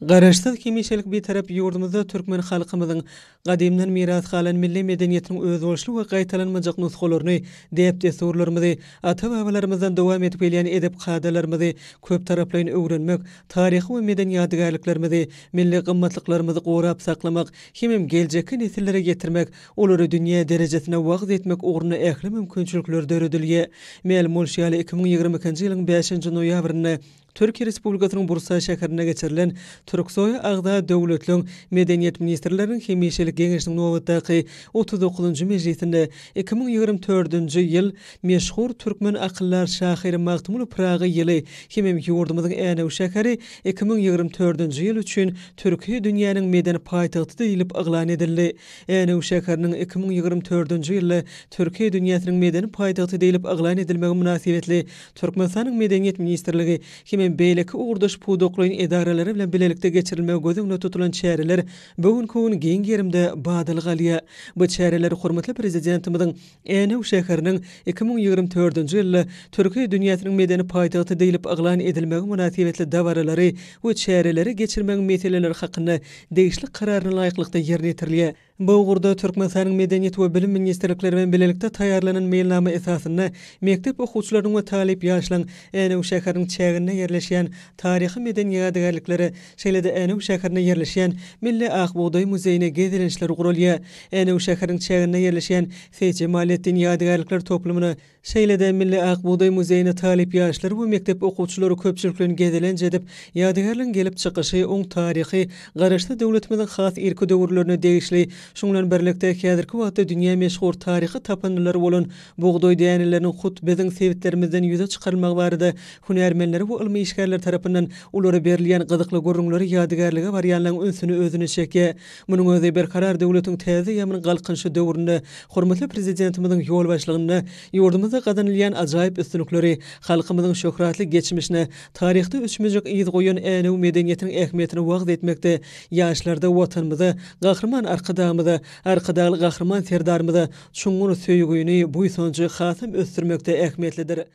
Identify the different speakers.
Speaker 1: Garaşsyz, hemişelik Bitarap ýurdumyzda türkmen halkymyzyň gadymdan miras galan milli medeniýetiniň özboluşly we gaýtalanmajak nusgalaryny, däp-dessurlarymyzy, ata-babalarymyzdan dowam edip gelýän edep kadalarymyzy köptaraplaýyn öwrenmek, taryhy we medeni ýadygärliklerimizi, milli gymmatlyklarymyzy gorap saklamak hemem geljekki nesillere ýetirmek, olary dünýä derejesinde wagyz etmek ugrunda ähli mümkinçilikler döredilýär. Mälim bolşy ýaly, 2022-nji ýylyň bäşinji noýabrynda Türkiýe Respublikasynyň Bursa şäherinde geçirilen Türksoý agza döwletleň Medeniýet ministrleriniň hemişelik geňeşiniň nobatdaky 39-njy mejlisinde 2024-nji ýyl meşhur türkmen akyldar şahyry Magtymguly Pyragy ýyly hemem ýurdumyzyň Änew şäheri 2024-nji ýyl üçin Türki dünýäniň medeni paýtagty diýlip yglan edildi. Änew şäheriniň 2024-nji ýylda Türki dünýäsiniň medeni paýtagty diýlip yglan edilmegi mynasybetli Türkmenistanyň Medeniýet ministrligi hemem beýleki ugurdaş pudaklaýyn edaralary bilen bilelikde geçirilmegi göz öňünde tutulan çäreler bu günki gün giň gerimde badalga alýar. Bu çäreler hormatly Prezidentimiziň Änew şäheriniň 2024-nji ýylda Türki dünýäsiniň medeni paýtagty diýlip yglan edilmegi mynasybetli dabaralary we çäreleri geçirmegiň meseleleri hakynda degişli Kararyna laýyklykda ýerine ýetirilýär. Bu ugurda Türkmenistanyň Medeniýet we bilim ministrlikleri bilen bilelikde taýýarlanan meýilnama esasynda mekdep okuwçylarynyň we talyp ýaşlaryň Änew şäheriniň çäginde ýerleşýän taryhy-medeni ýadygärliklere, şeýle-de Änew şäherinde ýerleşýän Milli ak bugdaý muzeýine gezelençler guralýar. Änew şäheriniň çäginde ýerleşýän Seýit Jemaletdin ýadygärlikler toplumyna, Şeýle-de Milli Ak bugdaý muzeýine talyp ýaşlar we mekdep okuwçylary köpçülikleýin gezelenç edip, ýadygärligiň gelip çykyşy, oň taryhy, Garaşsyz döwletimiziň has irki döwürlerine degişli, şunuň bilen birlikde, häzirki wagtda dünýä meşhur taryhy tapyndylary bolan bugdaý däneleriniň hut biziň sebitlerimizden ýüze çykarylmagy barada hünärmenleri we ylmy işgärler tarapyndan olara berilýän gyzykly gürrüňleri ýadygärlige barýanlaryň ünsüni özüne çekýär. Munuň özi Berkarar döwletiň täze eýýamynyň Galkynyşy döwründe hormatly Prezidentimiziň ýolbaşçylygynda ýurdumyzda gazanylýan ajaýyp üstünlikleri, halkymyzyň şöhratly geçmişine, taryhda öçmejek yz goýan Änew medeniýetiniň ähmiýetini wagyz etmekde, ýaşlarda Watanymyza, Gahryman Arkadagymyza, Arkadagly Gahryman Serdarymyza çuňňur söýgüni, buýsanjy hasam ösdürmekde ähmiýetlidir.